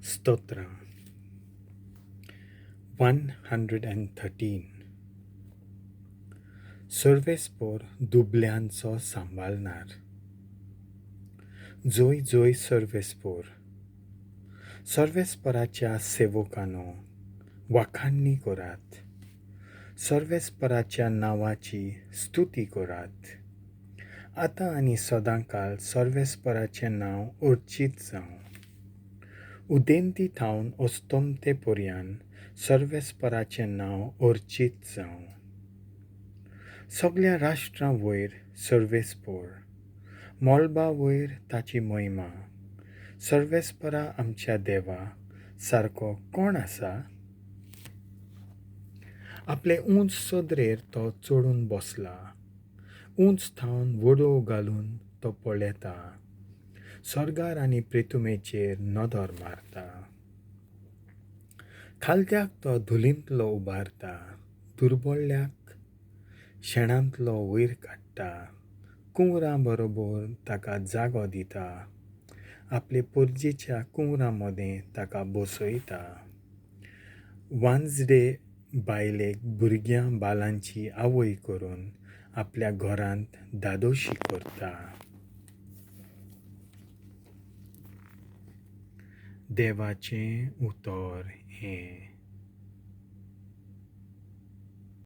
स्तोत्रां. 113. सर्वेस्पोर दुबल्यांचो सांबाळणार. जोय जोय सर्वेस्पोर. सर्वेस्पराच्या सेवकांनो, वाखाणणी करात. सर्वेस्पराच्या नांवाची स्तुती करात. आतां आनी सदांकाळ सर्वेस्पराचें नांव अर्चीत जावं. उदेंती थावन अस्तमते पर्यान सर्वेस्पराचें नांव अर्चीत जावं. सगल्या राष्ट्रां वयर सर्वेस्पोर, मळबा वयर ताची महिमा. सर्वेस्परा आमच्या देवा सारको कोण आसा? आपले उंच सदरेर तो चडून बसला. उंच थावन वडोव घालून तो पळयता. सर्गार आनी प्रितुमेचेर नदर मारता. खालत्याक तो धुलींतलो उबारता, दुर्बोळ्याक शेणांतलो वयर काडटा. कुंवरां बरोबर ताका जागो दिता. आपले परजेच्या कुंवरां मदें ताका बसयता. वांजडे बायलेक भुरग्यां बालांची आवय करून आपल्या घरांत धादोशी करता. देवाचें उतर हें.